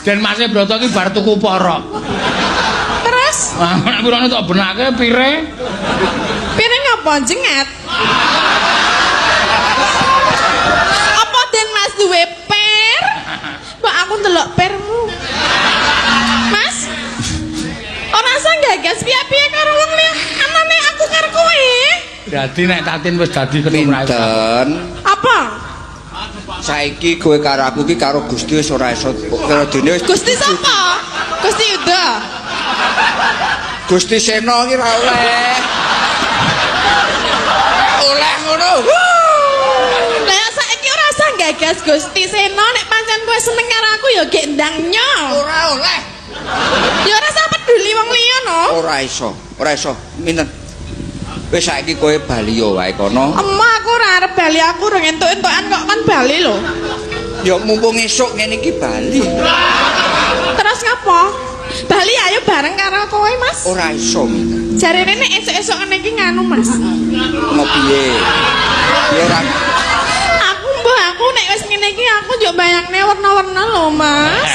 Den Mase Broto ki bar tuku porok. Terus Ah, nek pirane tok benake pire? Piring apa jengat? Apa Den Mas duwe per? Mbak aku ndelok permu. Mas. Ora usah gagas piye-piye karo wong liya. Anane aku karo kowe. Dadi nek Tatin wis dadi ketumrap. Pinten? Apa? Saiki kowe karo aku ki karo Gusti wis ora iso karo dene wis. Gusti sapa? Gusti Yuda. Gusti Sena ki ora oleh. Oleh ngono. Lah saiki ora usah gagas Gusti Sena, nek pancen kowe seneng karo aku ya gek ndang nyo. Ora oleh. Ya ora usah peduli wong liya no. Ora iso, ora iso. Minten. Wis saiki kowe bali yo wae kono. Emma aku ora arep bali, aku urung entuk-entukan kok kan bali lho. Ya mumpung esuk ngene iki bali. Terus ngapa? Bali ayo bareng karo kowe, Mas. Ora iso, Minten. Jarene nek esuk-esuk ngene iki nganu, Mas. Mau piye? Ya ora. Aku mbah aku nek wis ngene iki aku yo bayangne warna-warna lho, Mas.